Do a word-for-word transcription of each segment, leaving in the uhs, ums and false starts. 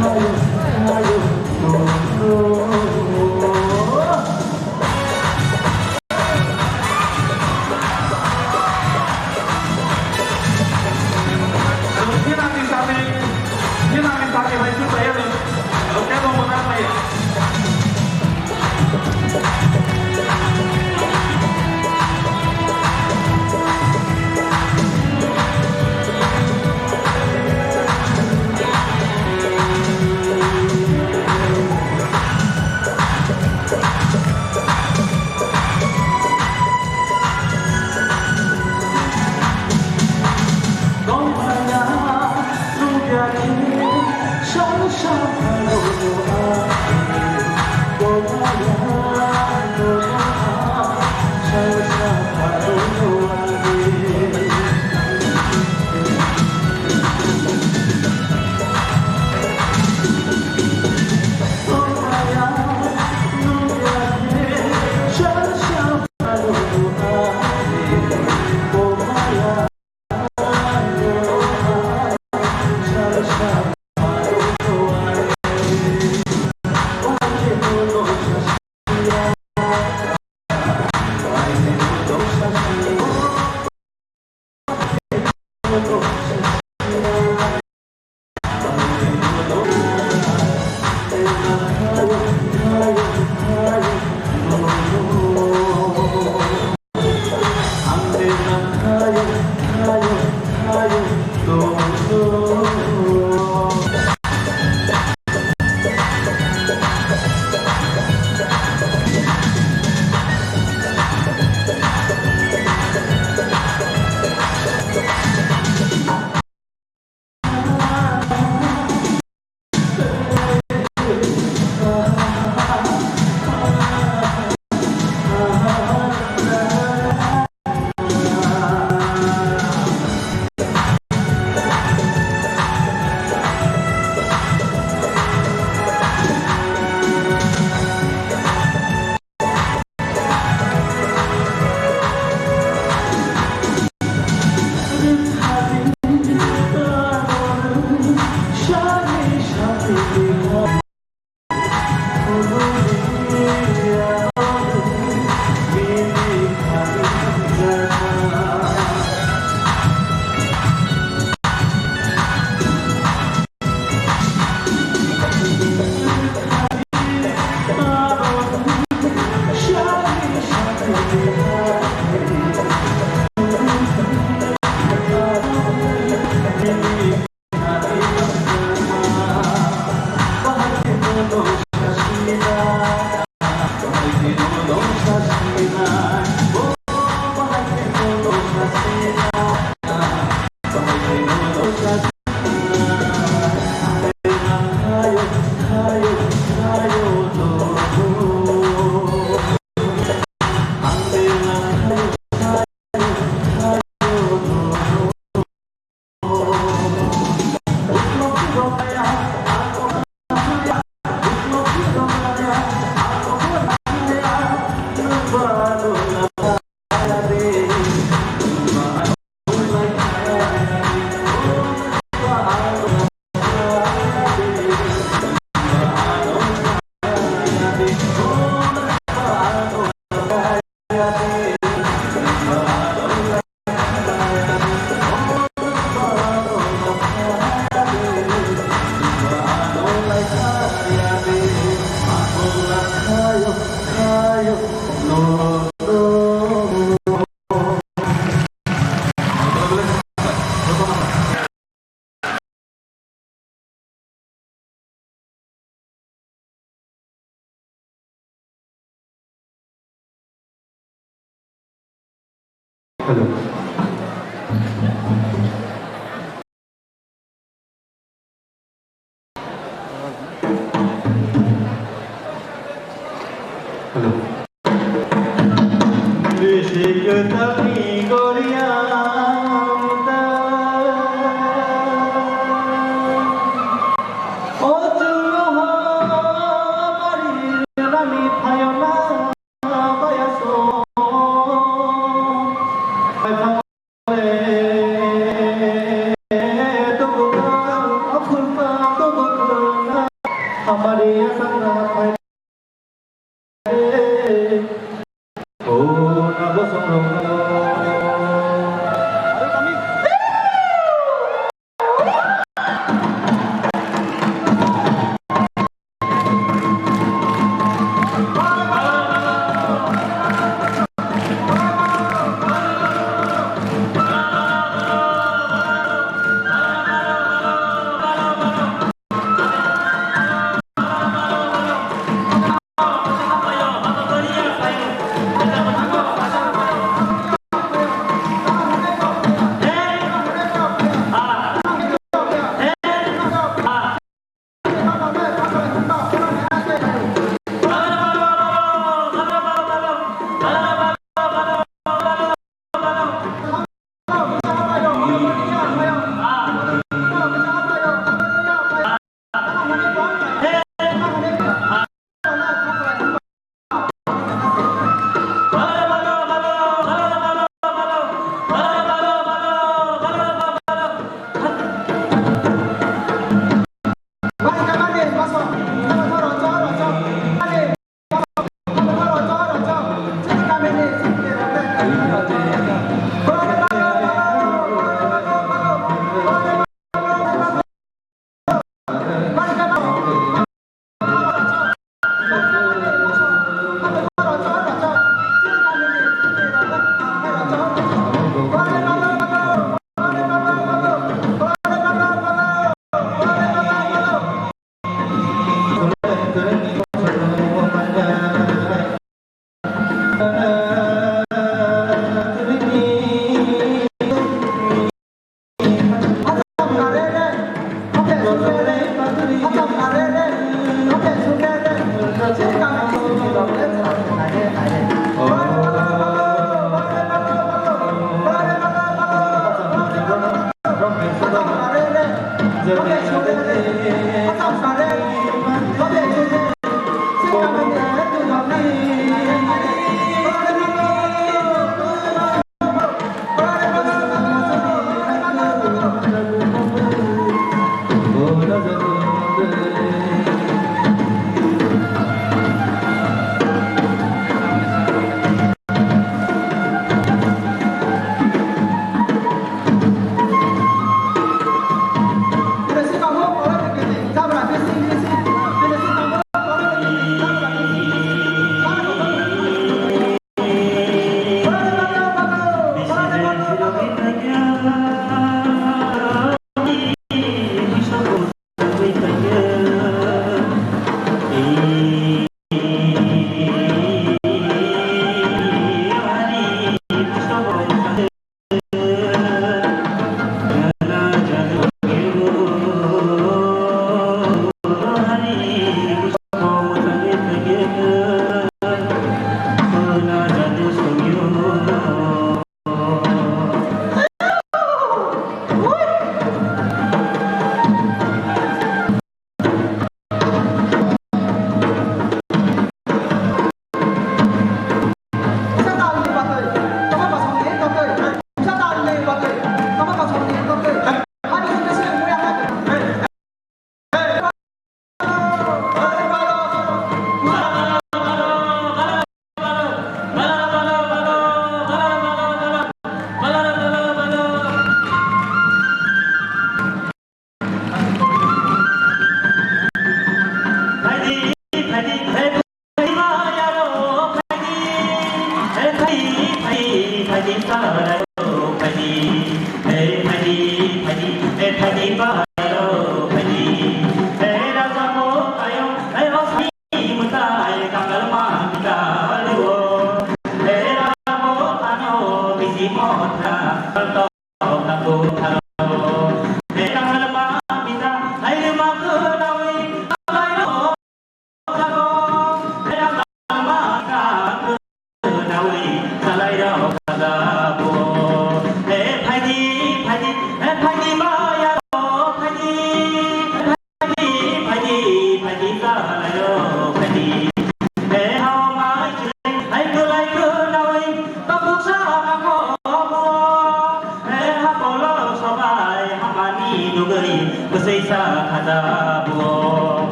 Hello. Hello. Bisi kwtalni goriya muda. O chwngno ho bari rani phayona baya so.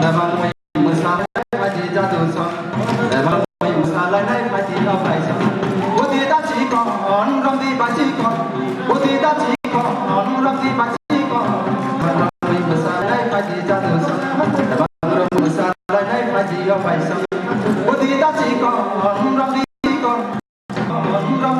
Lebang bai mwsalainai phaidi jadu song. Lebang bai mwsalainai phaidi o bai song. Budi da chikon, romdi ba chikon. Budi da chikon, romdi ba chikon. Lebang bai mwsalainai phaidi jadu song. Lebang bai mwsalainai phaidi o bai song. Budi da chikon, romdi chikon. Romdi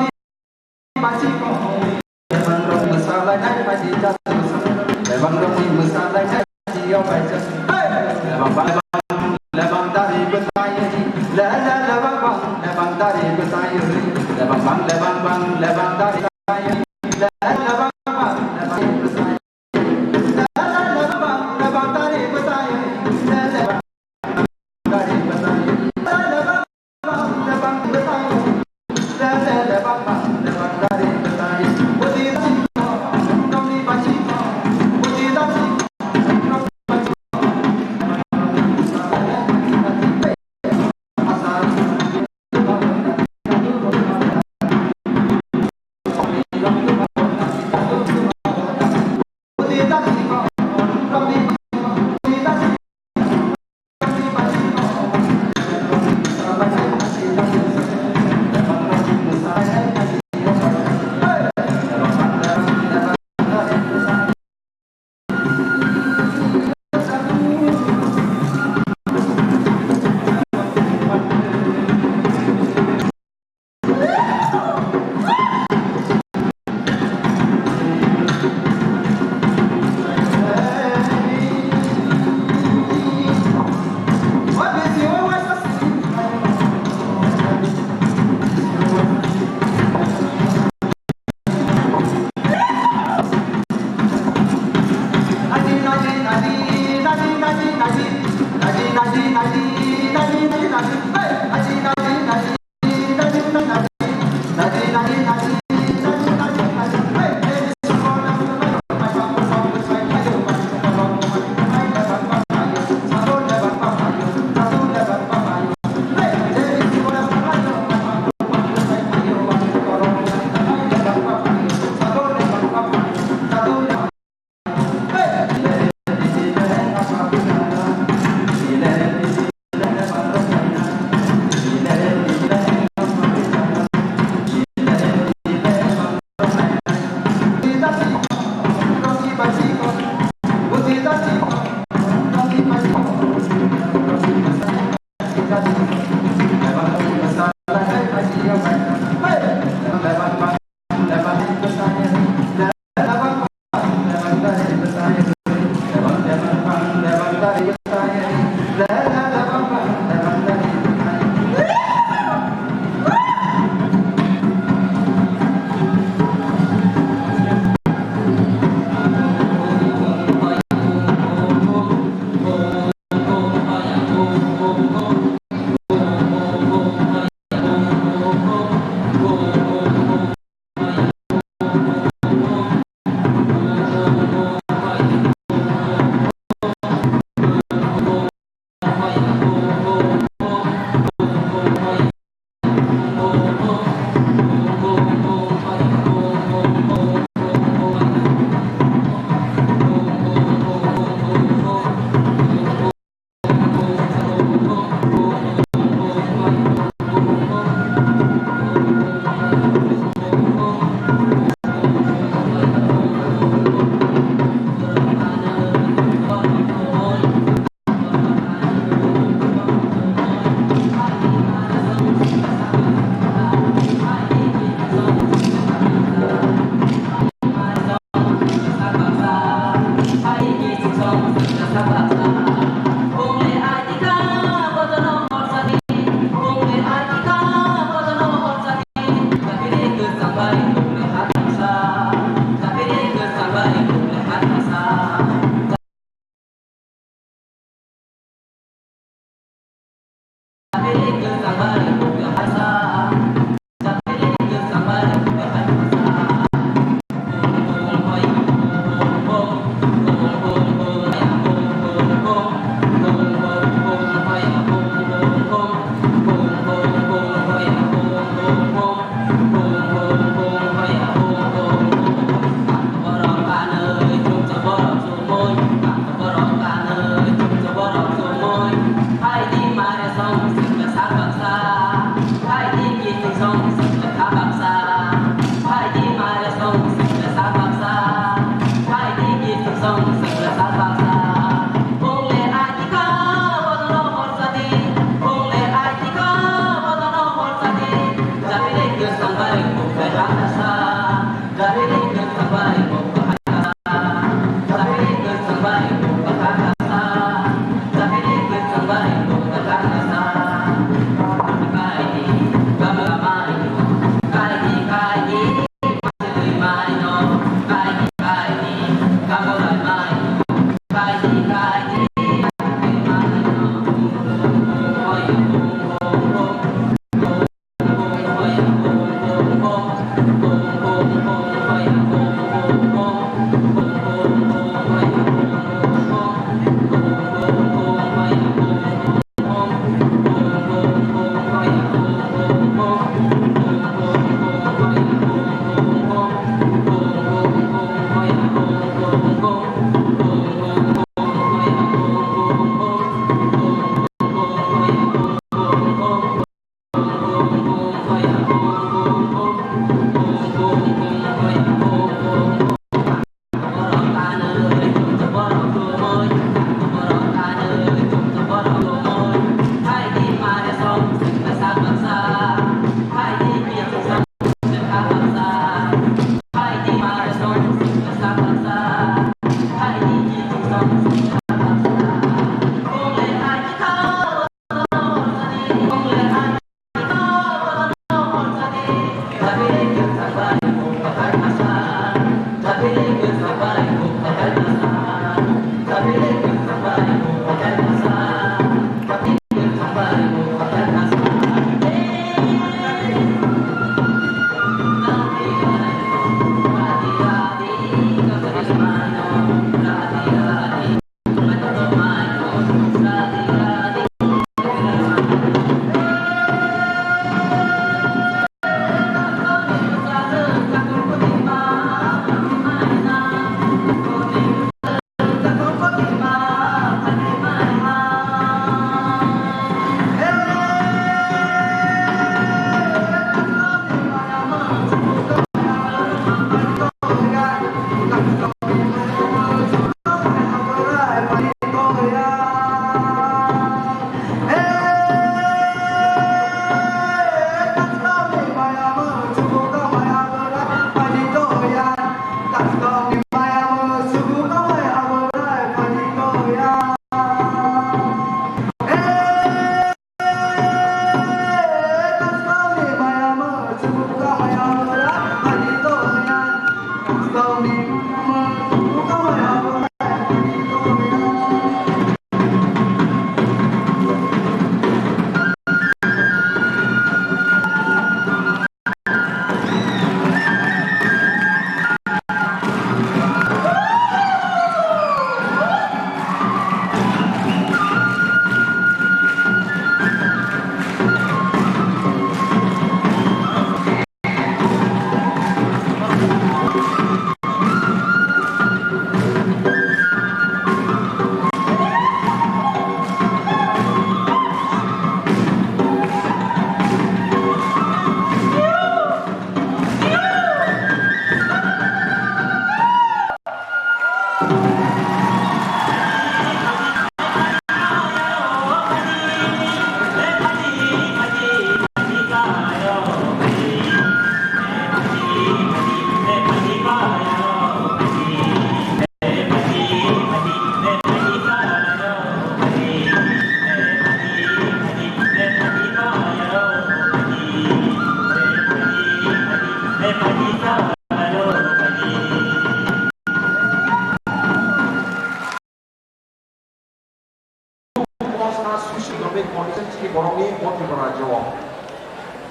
sa socio-economic condition chini borokni bo Tripura rajyo o.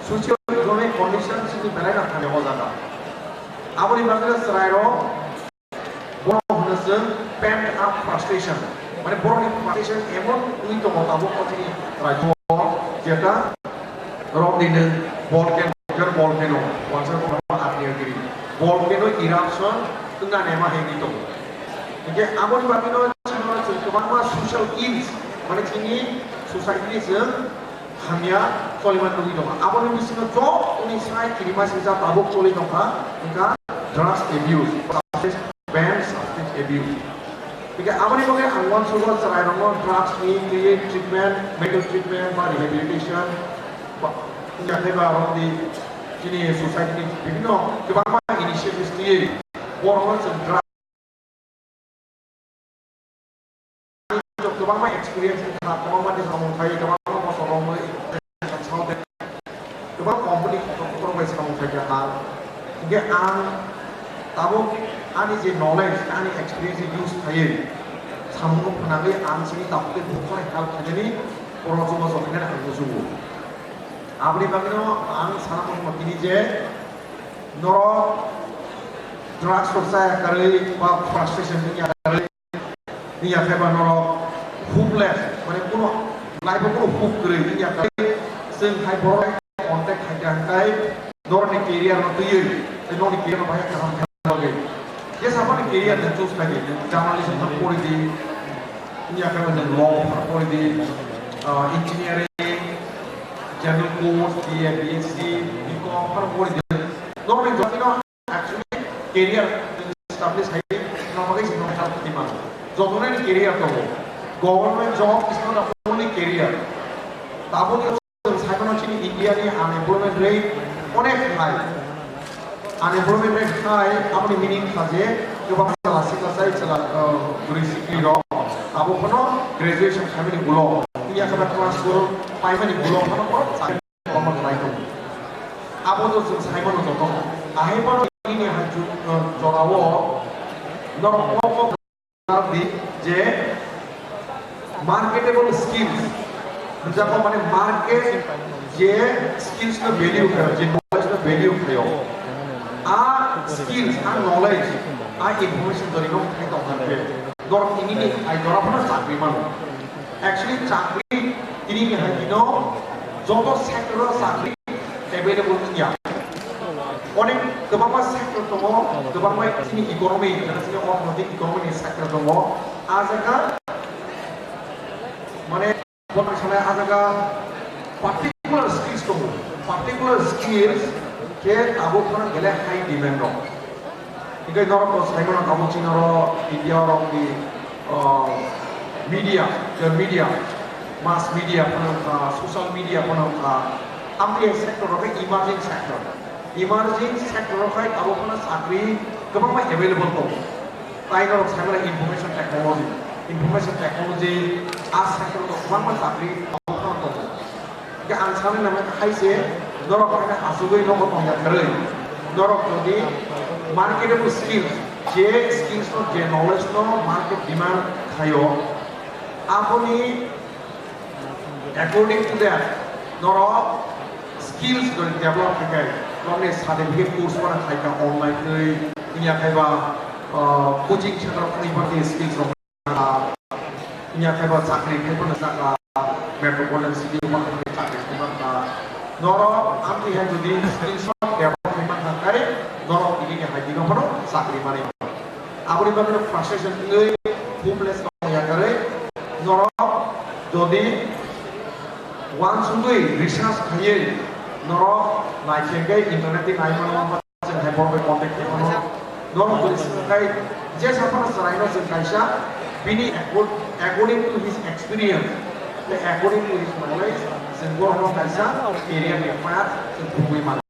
Socio-economic condition chini belai no hamya o jaga. Aboni bagwi chwrairok borok hwno chwng pent up frustration. Mane borokni frustration emon wngwi tongo tabuk o chini rajyo o, jeta rok ni nwng volcano, volcano, wansa volcano Agniyagiri, volcano eruption wngna nema hwnwi tongo. Hinkhe aboni bagwino chwngno chwng kwbangma social ills, mane chini society ni chwng hamya choliman nugwi tongo. Aboni bisingo jotoni sai kirima singcha tabuk choli tongkha, wngkha drugs abuse, substance, ban substance abuse. Hinkhe aboni bagwi ang uansugo chwrairokno drugs ni twiwi treatment, medical treatment ba rehabilitation, ba, wngya khe ba rokni chini society ni bibhinno kwbangma initiatives twiwi borokno chwng drugs kwbangma experience wngkha, kwbangma ni samung khai, kwbangma bosong romwi samung khai, kwbang company kotor kotor bai samung khai kha. Hinkhe ang tabuk ani je knowledge, ani experience use khaiwi samung phwnangwi ang chini tabuk tei bukhuk help khainani borok chubachu khainani ang bujigo. Aboni bagwino ang sana muchungo tini je norok drugs rok chaya karwi ba frustration wngya karwi, wngya khe ba norok hopeless, mane kuno life o kuno hope kwrwi wngya karwi, chwng hai borok contact khaikha hwnkhe norokni career no twiwi tei norokni career no bahai kaham khaina bagwi. Jesa phano career nwng choose khaidi, nwng journalism phano pori di, wngya khe nwng law phano pori di, ah, engineering, general course, B A, B S C, B Com phano pori di. Norokni jotino actually career establish khai, norok bagwi se norok help khaima. Jotonani career tongo. Government job is not the only career. Tabuk Chwng sai mano chini India ni unemployment rate onek high. Unemployment rate high, aboni meaning kha je kwbang chwla sikla chai chwla, uh, bwrwi sikli rok abo phano graduation khaimani ulo, iya khe ba class twelve paimani ulo phano borok chakri kwbangma khlai tongo. Abo no chwng sai mano joto. Ahai phano nini hai ju-, uh, jorao norok kok kok di je marketable skills, hwnjak mane market je skills no value khayo, je knowledge no value khayo, a skills, a knowledge, a information jodi no khai tong kha khe, norok tini ni hai jora phano chakri mano. Actually chakri tini ni hai no joto sector o chakri available wngya. Onek kwbangma sector tongo, kwbangma chini economy, jena chini orthodotik economy ni sector tongo. A jaga mane bono sanai a jaga particular skills tongo. Particular skills khe tabuk phano belai high demand rok. Hinkhe norok bo sai mano tabuk chini oro India rok ni, ah, media, je media, mass media phano wngkha, social media phano wngkha, amtwi sector rok khe emerging sector. Emerging sector rok khai tabuk phano chakri kwbangma available tongo. Tai norok sai mano information technology, information technology a sector rok kwbangma chakri tabuk phano tongo. Hingke ang sanwi nangkha hai se, norok haino achugwi nogo tongya kwrwi. Norok jodi marketable skills, je skills no, je knowledge no market demand khaio, aboni according to that, norok skills jodi develop khaikhe, norokni certificate course phano khaikha online twi, wngya khaiba, ah, coaching center phano skills rok. Wngya khaiba chakri khai phano chakha, metropolitan city o ma hai chakri khai mankha. Norok amtwi hai jodi skills no develop khai mankha khai, norok tini ni hai dino phano chakri manwi. Aboni bagwi no frustration wngwi hopeless wngya karwi norok jodi uansugwi research khaiwi norok naikhe khe internet twi nai mano. Chwng hai borok bai contact khe mano. Norok twi swngkhe je saphano chwraino chwng kaisa bini accord-, according to his experience, tei according to his knowledge, chwng borokno kaisa career ni path chwng phunugwi mano.